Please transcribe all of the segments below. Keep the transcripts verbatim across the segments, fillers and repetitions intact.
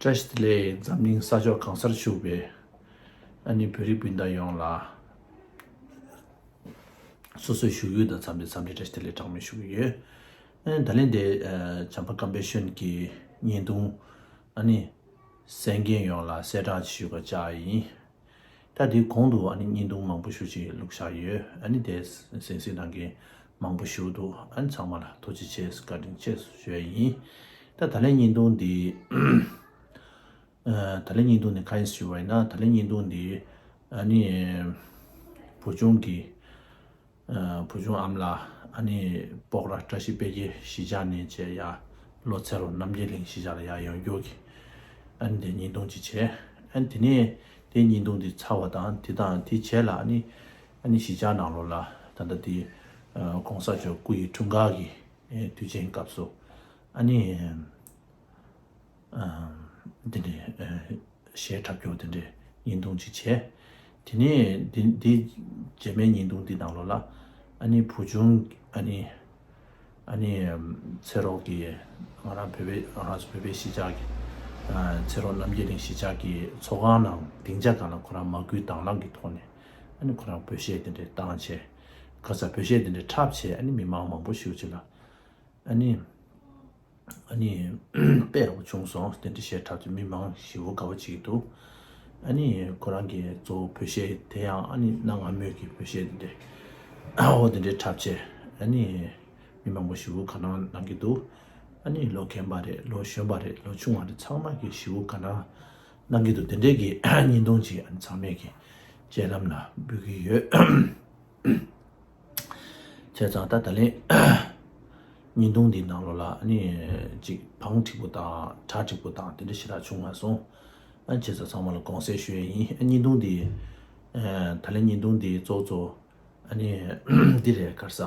བཀྲ་ཤིས་བདེ་ལེགས། འཛམ་གླིང་ས་ཕྱོགས་གང་སར་བཞུགས་པའི་ཨ་ནི་བོད་རིགས་སྤུན་ཟླ་ཡོངས་ལ་སོ་སོའི་བཞུགས་ཡུལ་དང་འཚམས་པའི་འཚམས་འདྲི་བཀྲ་ཤིས་བདེ་ལེགས་གྲངས་མེད་ཞུ་གི་ཡོད། ཨ་ནི་ད་ལན་དེ་ཨ་བྱམས་པ་ཀམ་པེ་ཤོན་གྱི་བརྙན་ཐུང་ཨ་ནི་གསན་མཁན་ཡོངས་ལ་གསལ་བསྒྲགས་ཞུ་བར་བཅར་ཡིན། ད་དེའི་གོང་དུ་ཨ་ནི་བརྙན་ཐུང་མང་པོ་ཞིག་ཅིག་བླུགས་བཞག་ཡོད། ཨ་ནི་དེ་གསན་གཟིགས་གནང་མཁན་མང་པོ་ཞིག་འདུག་ཨ་ནི་ཚང་མ་ལ་ཐུགས་རྗེ་ཆེ། བཀའ་དྲིན་ཆེ་ཞུ་ཡ་ཡིན། ད་ད་ལན་བརྙན་ཐུང་འདི་ཨ་ད་ལན་བརྙན་ཐུང་འདི་གང་ཡིན་ཞུ་བ་ཡིན་ན། ད་ལན་བརྙན་ཐུང་འདི་ཨ་ནི་བུ་ཆུང་གི་ཨ་བུ་ཆུང་ཨ་མ་ལགས་ཨ་ནི་སྤོག་ར་བཀྲ་ཤིས་དཔལ་སྐྱིད་གཞིས་ཆགས་ནས་བྱས་ཡ་ལོ་ཚེ་རོགས་རྣམ་རྒྱལ་གླིང་གཞིས་ཆགས་ལ་ཡ་ཡོང་རྒྱུ་གི་ཨ་ནི་དེ་བརྙན་ཐུང་ཅིག་བྱས། ཨ་ནི་དེ་ནས་དེ་བརྙན་ཐུང་དེ་ཚར་བ་དང་དེ་དང་དེ་བྱས་ལ་ཨ་ནི་ཨ་ནི་གཞིས་ཆགས་ནང་ལོགས་ལ་ད་ལྟ་དེ་ཨ་གོང་ས་མཆོག་སྐུ་ཡི་འཁྲུངས་སྐར་གྱི་ཨེ་དུས་ཆེན་སྐབས་སུ་ཨ་ནི་ཨ་འདི་འདྲའི་ཨ་གཞས་འཁྲབ་རྒྱུ་དེ་འདྲའི་བརྙན་ཐུང་ཅིག་བྱས། དེ་ནས་འདི་འདི་རྗེས་མའི་བརྙན་ཐུང་འདི་ནང་ལོགས་ལ་ཨ་ནི་བུ་ཆུང་ཨ་ནི་ཨ་ནི་ཚེ་རོགས་ཀྱི་ང་རང་བོད་པའི་ང་རང་ཚོ་བོད་པའི་གཞིས་ཆགས་ཀྱི་ཨ་ཚེ་རོགས་རྣམ་རྒྱལ་གླིང་གཞིས་ཆགས་ཀྱི་ཚོགས་ཁང་ནང་སྡིངས་ཆ་སྒང་ལ་ཁོ་རང་མ་སྐུལ་དང་བླངས་ཀྱི་ཐོག་ནས་ཨ་ནི་ཁོ་རང་བོད་གཞས་དེ་འདྲའི་བཏང་བྱས། ག་ས་བོད་གཞས་དེ་འདྲའི་འཁྲབ་བྱས། ཨ་ནི་མི་མང་མང་པོ་ཞིག་ཅིག་ལ་ཨ་ནི་ཨ་ནི་དཔེ་ཡག་པོ་བྱུང་སོང་། དེ་འདྲའི་གཞས་འཁྲབ་ཚུལ་མི་མང་ཞེ་པོ་དགའ་པོ་བྱེད་ཀྱི་འདུག་ཨ་ནི་ཁོ་རང་གི་གཙོ་བོ་བོད་གཞས་དེ་ཡང་ཨ་ནི་གནའ་སྔ་མོའི་གི་བོད་གཞས་དེ་འདྲའི་ཨོ་དེ་འདྲའི་འཁྲབ་བྱས། ཨ་ནི་མི་མང་པོ་ཞེ་པོ་དགའ་སྣང་གནང་གི་འདུག་ཨ་ནི་ལོ་རྒན་པ་རེད། ལོ་གཞོན་པ་རེད། ལོ་ཆུང་བ་རེད། ཚང་མ་གི་ཞེ་པོ་དགའ་སྣང་གནང་གི་འདུག་དེ་འདྲའི་གི་བརྙན་ཐུང་ཅིག་ཨ་ནི་ཚང་མས་གི་སྤྱན་ལམ་ལ་འབུལ་གི་ཡོད། བྱས་ཙང་ད་ད་ལན་བརྙན་ཐུང་འདི་ནང་ལོགས་ལ་ཨ་ནི་ཅིག་བང་མཁྲེགས་པོ་དང་གྲ་འགྲིག་པོ་དང་དེ་འདྲ་ཞེ་དྲག་བྱུང་མ་སོང་། ཨ་བྱས་ཙང་ཚང་མ་ལ་དགོངས་སེལ་ཞུ་ཡས་ཡིན། ཨ་བརྙན་ཐུང་འདི་ཨ་ད་ལན་བརྙན་ཐུང་འདི་གཙོ་གཙོ་ཨ་ནི་འདི་རེད། ག་རེ་ཟ།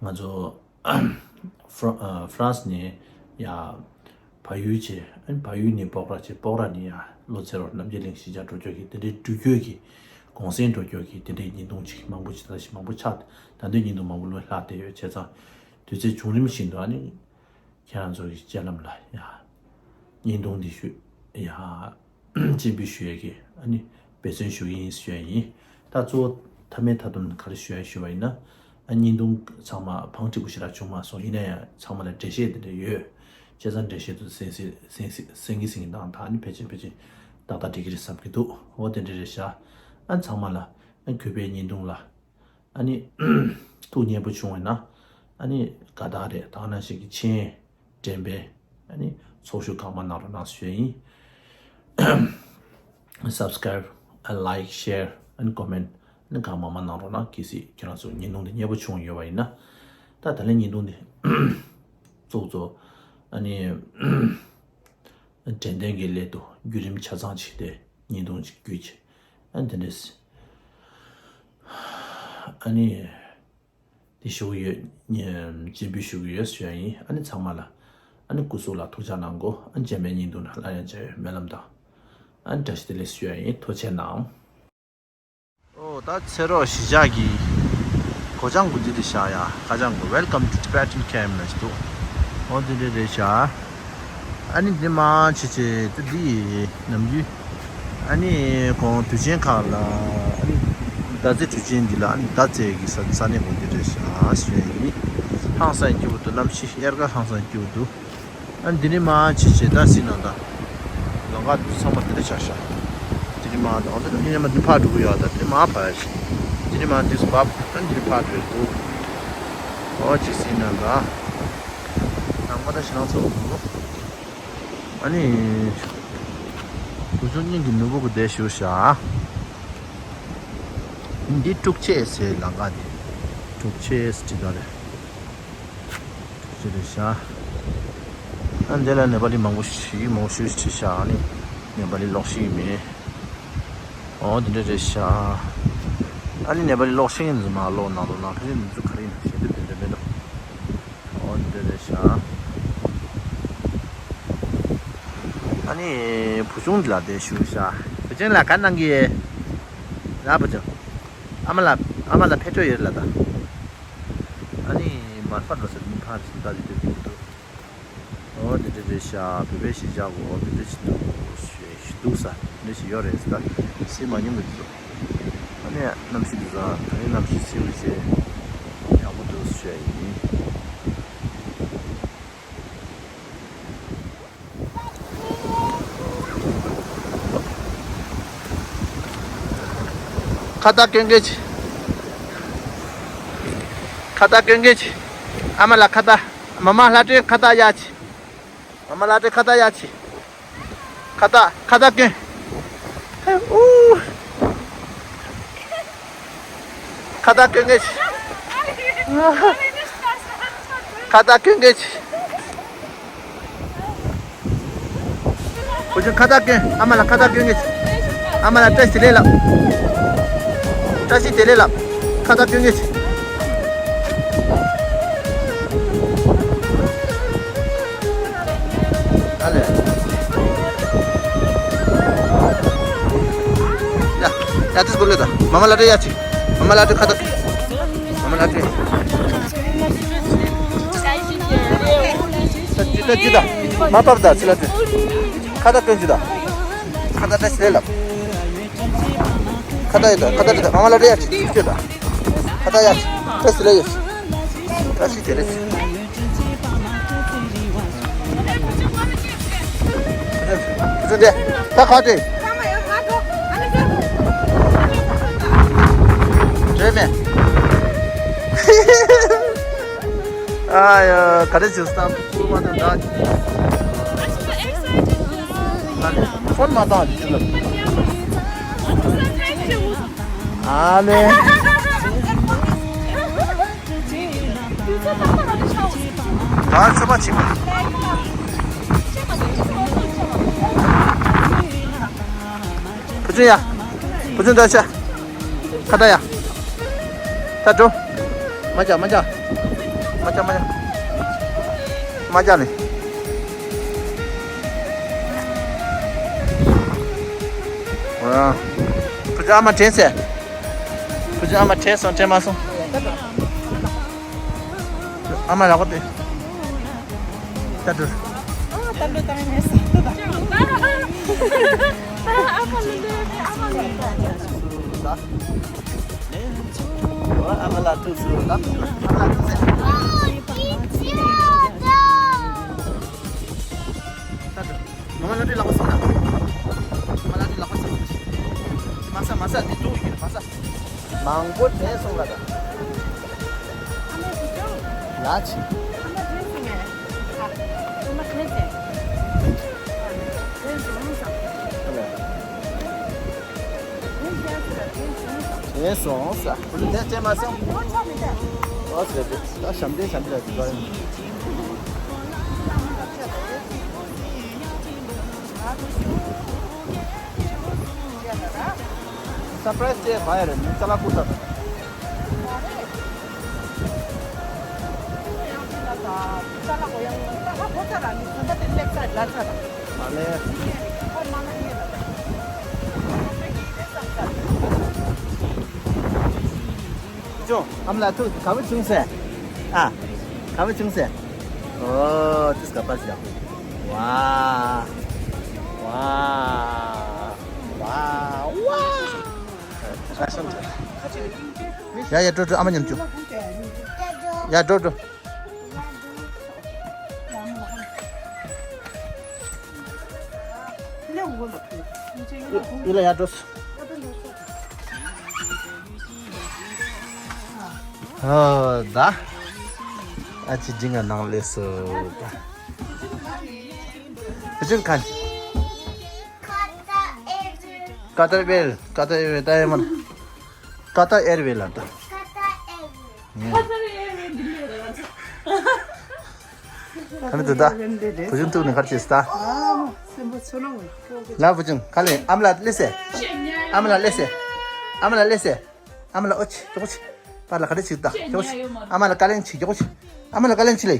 ང་ཚོ་ཧྥ་རན་ཧྥ་རན་སི་ནས་ཡ་བལ་ཡུལ་བྱས། ཨ་ནི་བལ་ཡུལ་ནས་སྤོག་ར་བྱས། སྤོག་ར་ནས་ཡ་ལོ་ཚེ་རོགས་རྣམ་རྒྱལ་གླིང་གཞིས་ཆགས་འགྲོ་རྒྱུ་གི་དེ་འདྲའི་འགྲུལ་སྐྱོད་ཀྱི་གུང་སེང་འགྲོ་རྒྱུ་གི་དེ་འདྲའི་བརྙན་ཐུང་ཅིག་མང་པོ་ཅིག་ད་ཞིག་མང་པོ་ཆགས། ད་ལྟའི་བརྙན་ཐུང་མང་པོ་ལོས་ལྷག་བསྡད་ཡོད། བྱས་ཙང་དུས་ཚོད་བྱུང་རིམ་བཞིན་དུ་ཨ་ནི་ཁྱེད་རང་ཚོ་གི་སྤྱན་ལམ་ལ་ཡ་བརྙན་ཐུང་འདི་ཞུ་ཡ། སྤྱན་འབུལ་ཞུ་ཡས་ཀྱི་ཨ་ནི་འབད་བརྩོན་ཞུ་གི་ཡིན་ཞུ་ཡ་ཡིན། ད་གཙོ་བོ་མཐའ་མའི་མཐའ་སྡོམ་ག་རེ་ཞུ་ཡ་ཞུ་བ་ཡིན་ན། ཨ་བརྙན་ཐུང་ཚང་མ་བང་མཁྲེགས་པོ་ཞེ་དྲག་བྱུང་མ་སོང་། ཡིན་ན་ཡང་ཚང་མ་ལ་འགྲེལ་བཤད་དེ་འདྲ་ཡོད། བྱས་ཙང་འགྲེལ་བཤད་དུ་གསན་གཟིགས་གསན་གཟིགས་གསན་གྱི་གསན་གྱི་དང་ད་ཨ་ནི་ཕལ་ཆེར་ཕལ་ཆེར་ཏག་ཏག་འགྲིག་གི་རེད་བསམ་གྱི་འདུག་འོ་དེ་འདྲ་རེད་ཤག་ཨ་ཚང་མ་ལ་ཨ་གུས་པའི་བརྙན་ཐུང་ལ་ཨ་ནི་ཐུགས་མཉེས་པོ་བྱུང་བ་ན་ཨ་ནི་དགའ་རྟགས་རེད། ད་ག་ནང་བཞིན་གྱི་མཆན་འགྲེམས་སྤེལ་ཨ་ནི་ཚོགས་ཞུགས་གང་མང་གནང་རོགས་གནང་ཞུ་ཡ་ཡིན། Subscribe, like, share and comment ཨ་ནི་གང་མང་མང་གནང་རོགས་གནང་། གལ་སྲིད་ཁྱེད་རང་ཚོ་བརྙན་ཐུང་འདི་མཉེས་པོ་བྱུང་ཡོད་པ་ཡིན་ན། ད་ད་ལན་བརྙན་ཐུང་འདི་གཙོ་གཙོ་ཨ་ནི་དྲན་རྟེན་གྱི་སླད་དུ་བརྒྱུད་རིམ་ཆ་ཚང་ཅིག་དེ་བརྙན་ཐུང་ཅིག་བརྒྱུད་ཅིག་ཨ་ནི་དེ་འདྲས། ཨ་ནི་དེ་ཞུ་གི་ཡོད། སྤྱན་འབུལ་ཞུ་གི་ཡོད་ཞུ་ཡ་ཡིན། ཨ་ནི་ཚང་མ་ལ་ཨ་ནི་སྐུ་གཟུགས་ལ་ཐུགས་ཅག་གནང་གོ་ཨ་ནི་རྗེས་མའི་བརྙན་ཐུང་ནང་སླར་ཡང་མཇལ་ཡོང་སྨོན་ལམ་དང་། ཨ་ནི་བཀྲ་ཤིས་བདེ་ལེགས་ཞུ་ཡ་ཡིན། ཐུགས་རྗེ་གནང་། ཨོ་ད་ཚེ་རོགས་གཞིས་ཆགས་ཀྱི་སྒོ་བྱང་གུ་འདི་དེ་བཞག་ཡ། ཁ་བྱང་གུ། Welcome to Tibetan Camp ལབ་ཅིག་འདུག་ཨོ་དེ་འདྲ་རེད་ཤག་ཨ་ནི་འདི་མ་བྱེད་བྱེད་དུ་འདི་ནམ་རྒྱུན་ཨ་ནི་གོང་དུས་ཆེན་ཁག་ལ་ཨ་ནི་མདའ་རྩེད་དུས་ཆེན་འདི་ལ་ཨ་ནི་མདའ་རྩེད་ཀྱི་ས་ས་གནས་གུ་འདི་རེད་ཤག་ཟེར་ཡིན། ཧང་སང་སྐྱིད་པོ་འདུག་གནམ་གཤིས་དབྱར་ཁ་ཧང་སང་སྐྱིད་པོ་འདུག་ཨ་ནི་འདི་ནི་མ་བྱེད་བྱེད་ད་སྲིད་ན་ད། ལམ་ཁ་འདི་ཚང་མ་འདི་འདྲ་ཆགས་ཤག་འདི་ནི་མ་ད་འོ་ད་འདི་ནི་མ་འདི་ཕར་འགྲོ་གི་ཡོད། ད་འདི་མ་ཕར་ཡ་ཞིག་འདི་ནི་མ་འདི་སུ་བབ་ད་འདི་ནི་ཕར་འགྲོ་ཡ་འདུག་ཨོ་ཅིག་སྲིད་ན་ད། ནང་མ་ད་ཞེ་སྣང་ཚ་པོ་འདུག་ཨ་ནི། བུ་ཆུང་སྙིང་གི་ནོར་བུ་གུ་བསྡད་བཞུགས་ཤག་འདི་ཀྲུག་ཆེ་ཟེར་ལམ་ཁ་འདི། ཀྲུག་ཆེ་ཟེར་འདི་ག་རེད། ཅི་རེད་ཤག་ཨ་འདི་ལ་ནེ་པ་ལི་མང་པོ་ཞིག་མང་པོ་ཞིག་ཁྲིད་ཤག་ཨ་ནི་ནེ་པ་ལི་ལོག་ཤེས་ཀྱི་མེད། ཨོ་འདི་འདྲ་རེད་ཤག་ཨ་ནི་ནེ་པ་ལི་ལོག་ཤེས་ཀྱི་འདུག་མ་ལོག་ནང་ལོག་ནང་ཕན་ཚུན་འདི་ཚོ་ག་རེ་ཡིན་ན་ཞེ་དུ་འདི་འདྲ་མེད་དོ། ཨོ་འདི་འདྲ་རེད་ཤག་ཨ་ནི་བུ་ཆུང་འདི་ལ་བསྡད་བཞུགས་ཤག་བུ་ཆུང་ལ་ག་གནང་གི་ཡོད། ལ་བུ་ཆུང་། ཨ་མ་ལ་ཨ་མ་ལ་ཕེབས་འགྲོ་ཡོད་ལ་ད། ཨ་ནི་མར་ཕར་འགྲོ་ཟེར་མི་ཕར་ཕྱིན་ད་དེ་དེ་དེ་འདུག་ཨོ་དེ་ རེད་ཤག་བོད་པའི་གཞིས་ཆགས་གོ་བོད་པའི་ཞིག་འདུག་ཞེས་འདུག་ས་འདི་ཞིག་ཡོད་རེད་ཟེར། ད་སེམས་མ་ཉམས་པའི་འདུག་ཨ་ནི་གནམ་གཤིས་འདི་ཚང་ད་ནི་གནམ་གཤིས་སེ་བ་ཆེ་ཡག་པོ་འདུག་ཞེས་ཡིན། ཁ་བཏགས་སྐྱོན་མཁན་ཅིག་ཁ་བཏགས་སྐྱོན་མཁན་ཅིག་ཨ་མ་ལགས་ཁ་བཏགས། མ་མ་ལྷ་སྒྲོན་ཁ་བཏགས་གཡར་ཅིག་མ་མ་ལྷ་སྒྲོན་ཁ་བཏགས་གཡར་ཅིག་ཁ་བཏགས། ཁ་བཏགས་སྐྱོན། ཨུ། ཁ་བཏགས་སྐྱོན་མཁན་ཅིག་ཁ་བཏགས་སྐྱོན་མཁན་ཅིག་བུ་ཆུང་ཁ་བཏགས་སྐྱོན། ཨ་མ་ལགས་ཁ་བཏགས་སྐྱོན་མཁན་ཅིག་ཨ་མ་ལགས་བཀྲ་ཤིས་བདེ་ལེགས་ལབ། བཀྲ་ཤིས་བདེ་ལེགས་ལབ། ཁ་བཏགས་སྐྱོན་མཁན་ཅིག་ཨ་ལས། ཡ། ཡ་དེ་སྐོར་ལས་ད། མ་མ་ལགས་སྒྲོན་གཡར་ཅིག་མ་མ་ལགས་སྒྲོན་ཁ་བཏགས། མ་མ་ལགས་སྒྲོན། ད་ཅི་ད་ཅི་ད། མ་པབ་ད་ཅི་ལ་སྒྲོན། ཁ་བཏགས་སྐྱོན་ཅིག་ད། ཁ་བཏགས་བཀྲ་ཤིས་བདེ་ལེགས་ལབ། ཁ་བཏགས་ཡོད་ད། ཁ་བཏགས་རེད་ད། མ་མ་ལགས་སྒྲོན་གཡར་ཅིག་ཅིག་ད། ཁ་བཏགས་གཡར་ཅིག་བཀྲ་ཤིས་བདེ་ལེགས་ཡོད། བཀྲ་ཤིས་བདེ་ལེགས་ཡོད། བུ་ཆུང་དེ། ད་ག་དེ། བྲོས་མེད། ཨ་ཡ། ག་རེ་བྱེད་སྟབས་ཁུག་མ་དང་འདྲ། ཕོན་མ་བཏང་། ཨ་ལེ། ད་ཚོད་པ་ཆེ། བུ་ཆུང་ཡ། བུ་ཆུང་ད་ཤ། ཁ་ད་ཡ། ད་འགྲོ། མ་བྱ་མ་བྱ། མ་བྱ་མ་བྱ། མ་བྱ་ནི། ཨ། བུ་ཆུང་ཨ་མ་དྲན་སོང་། བུ་ཆུང་ཨ་མ་དྲན་སོང་དྲན་མ་སོང་། ཨ་མ་ལགས་པོ་དེ། ད་དུ། ཨ་ད་ལོ་ད་ངས་ཟ་ད། ཨ་མ་ལོ་ལོ་ཨ་མ་ལོ་ལོ། ཨ་མ་ལགས་ཐུགས་སུ་ལ། ཨ་མ་ལགས་ཐུགས་སུ། ད་དུ། མ་མ་ལགས་ལག་པ་སོང་ན། མ་ལགས་ལག་པ་སོང་ན། མ་ཟ་མ་ཟ་འདི་འདུག་ཡིན་མ་ཟ། མང་པོ་དྲན་སོང་ལ་ད། ལ་ཆི། དྲན་སོང་ས། བུ་ལུ་དེ་དྲན་མ་སོང་། ཨོ་ཟེར་ཏེ་ད་ཞབས་འདྲེན་ཞབས་འདྲེན་ལ་དུས་ཚོད་ཡིན། སར་པ་རའི་ཛི་ཅེ་བ་ཡ་རེད་མིན་ཙ་ལ་ཀུ་ཏ། མ་ལེ། ཅོ་ཨམ་ལ་ཐུག་ག་བ་བྱུང་སེ། ཨ། ག་བ་བྱུང་སེ། ཨོ་ཏིས་ག་པ་ཞིག་ཝ། ཝ། ཝ། ཝ། ཡ་ཡ་འགྲོ་འགྲོ་ཨ་མ་མཉམ་འགྲོ། ཡ་འགྲོ་འགྲོ། ཡ་ཡ་འགྲོ། ཨོ་ད། ཨ་ཅི་འདི་ང་ནང་ལས་སོ། ཨ་ཅི་ཁན། ཀ་ཏར་ཝེལ། ཀ་ཏར་ཝེལ་ད་ཡ་མན། ཀ་ཏར་ཨེར་ཝེ་ལ་ད། ཀ་ཏར་ཨེར་ཝེ། ཁ་ནི་དུ་ད། བུ་ཆུང་ཐུག་ནི་ཁར་ཅིས་ད། ལ་བུ་ཆུང་ཁ་ལེ་ཨམ་ལ་ལེ་སེ། ཨམ་ལ་ལེ་སེ། ཨམ་ལ་ཨོ་ཆི་ཅོ་ཅི། པར་ལ་ཁ་རེ་ཅིག་ད་ཅོ་ཅི། ཨམ་ལ་ཀ་ལེན་ཅིག་ཅོ་ཅི། ཨམ་ལ་ཀ་ལེན་ཅིག་ལེ།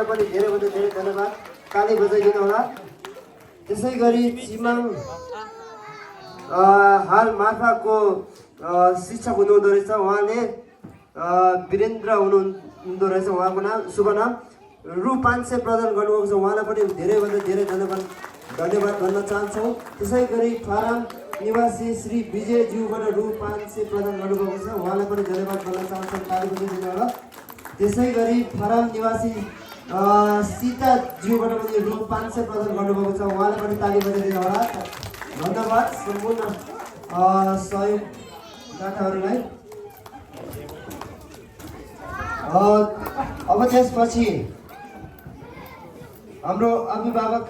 पनि धेरैभन्दा धेरै धन्यवाद। ताली बजाइदिनु होला। त्यसै गरी चिमाङ, अ, हाल मार्फाको, अ, शिक्षक हुनुहुँदो रहेछ। उहाँले, अ, वीरेन्द्र हुनु-, हुनुहुँदो रहेछ। उहाँको नाम, शुभ नाम। रु पाँच सय प्रदान गर्नुभएको छ। उहाँलाई पनि धेरैभन्दा धेरै धन्यवाद, धन्यवाद भन्न चाहन्छौँ। त्यसै गरी फारम निवासी श्री विजयज्यूबाट रु पाँच सय प्रदान गर्नुभएको छ। उहाँलाई पनि धन्यवाद भन्न चाहन्छौँ। ताली बजाइदिनु होला। त्यसै गरी फारम निवासी, अ, सीताज्यूबाट पनि रु पाँच सय प्रदान गर्नुभएको छ। उहाँलाई पनि ताली बजाइदिनु होला। धन्यवाद सम्पूर्ण, अ, सहयोगदाताहरूलाई। अ, अब त्यसपछि हाम्रो अभिभावक